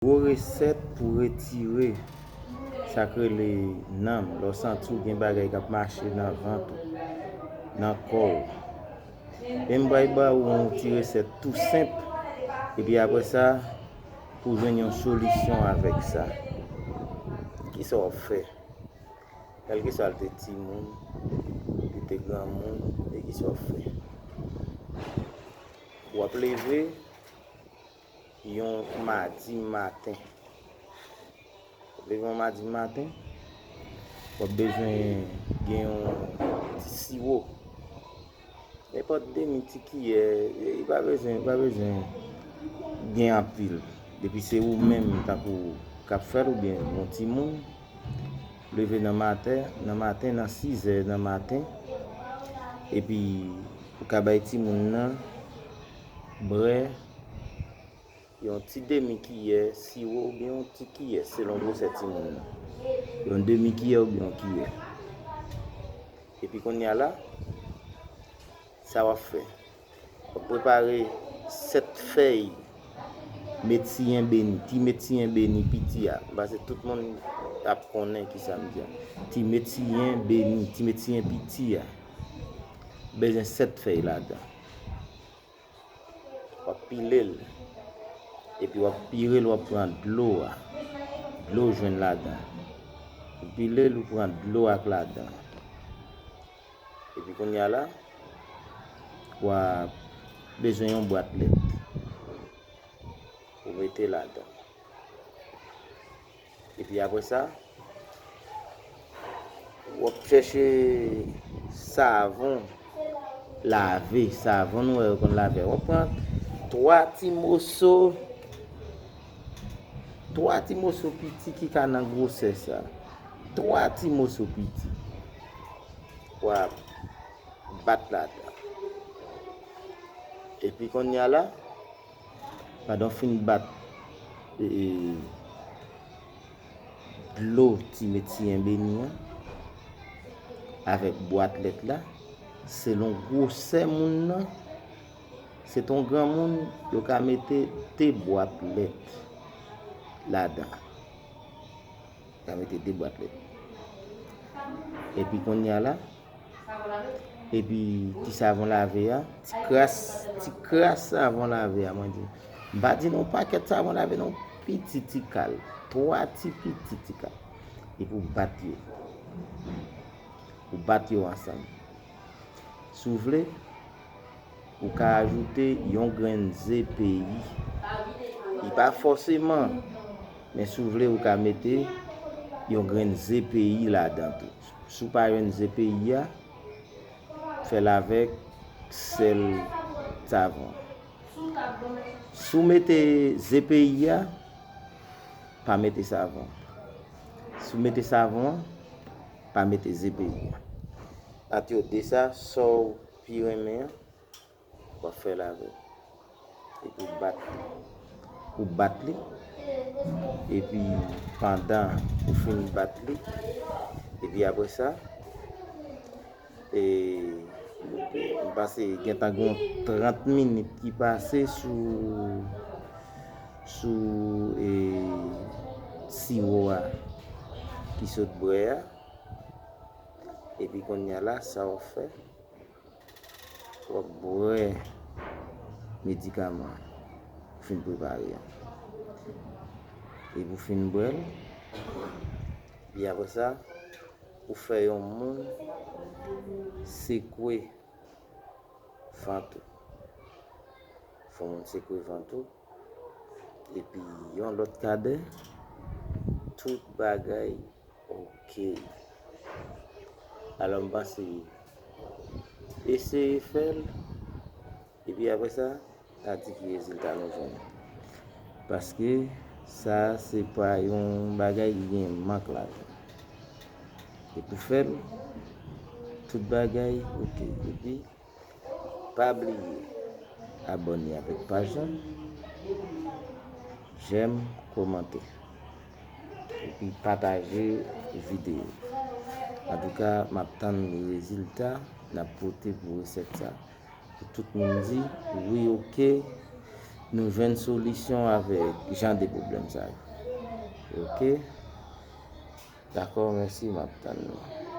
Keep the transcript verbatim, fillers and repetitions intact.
Gwo resèt pou retire sa k rele nanm. Lè w santi w gen bagay k ap mache nan vant ou, nan kò w. Men m pral ba ou yon ti resèt tou senp. Epi apre sa, pou jwenn yon solisyon avèk sa. Kisa w ap fè? Kèlkeswa l te timoun, li te granmoun, e kisa w ap fè? W ap leve yon madi maten. W ap leve yon madi maten, w ap bezwen gen yon ti siwo. Nenpòt demi ti kiyè, li pa bezwen, li pa bezwen gen anpil. Depi se ou menm tankou k ap fè l oubyen yon timoun, leve nan maten, nan maten, nan sizè nan maten, epi ou ka bay timoun nan brè yon ti demi kiyè siwo oubyen yon ti kiyè, selon gwosè timoun nan. Yon demi kiyè oubyen yon kiyè. Epi kounye a la, sa w ap fè? W ap prepare sèt fèy medsiyen beni, ti medsiyen beni piti a. M panse tout moun ap konnen kisa m di a. Ti medsiyen beni, ti medsiyen piti a. Bezwen sèt fèy ladan. W ap pile l. Epi w ap pire l, w ap pran dlo a. Dlo w jwenn ladan. Ou pile l, ou pran dlo a k ladan. Epi kounye a la, w ap bezwen yon bwat lèt. Ou mete ladan. Epi apre sa, w ap chèche savon lave, savon nou wè yo konn lave a. W ap pran twa ti moso, twa ti moso piti ki ka nan gwosè sa. Twa ti moso piti. W ap bat ladan. Epi kounye a la, pandan w fin bat, e, e, dlo ti medsiyen beni an avèk bwat lèt la, selon gwosè moun nan, se t on granmoun, yo ka mete de bwat lèt ladan. Yo ka mete de bwat lèt. Epi kounye a la, epi ti savon lave a, ti kras, ti kras savon lave a, mwen di. M pa di non pakèt savon lave non, piti ti kal, twa ti piti ti kal. Epi w bat yo. Ou bat yo ansanm. Si w vle, ou ka ajoute yon grenn ze peyi. Li pa fòseman, men si w vle, ou ka mete yon grenn ze peyi ladan tou. Si w pa jwenn ze peyi a, fè l avèk sèl savon. Si w mete ze peyi a, pa mete savon. Si w mete savon an, pa mete ze peyi a. Ant yo de sa, sa w pi renmen an, w ap fè l avè l. Epi w bat li. Ou bat li. Epi pandan ou fin bat li, epi apre sa, e, m panse gentan gen yon trant minit ki pase sou, sou, e, siwo a ki sot bwè a. Epi kounye a la, sa w ap fè? W ap bwè medikaman ou fin prepare a. Epi w fin bwè l, epi apre sa, ou fè yon moun sekwe vant ou. Fè yon moun sekwe vant ou. Epi yon lòt kadè, tout bagay oke. Alò, m panse eseye fè l, epi apre sa, n a di ki rezilta nou jwenn. Paske sa se pa yon bagay ki gen mank ladan. E pou fè l, tout bagay oke. Epi, pa bliye abòne avèk paj la, jèm, kòmante, epi pataje videyo. Antouka, m ap tann rezilta n ap pote pou resèt sa. Pou tout moun di, wi, oke, nou jwenn solisyon avèk jan de pwoblèm sa yo. Ok? Dakò, mèsi, m ap tann nou.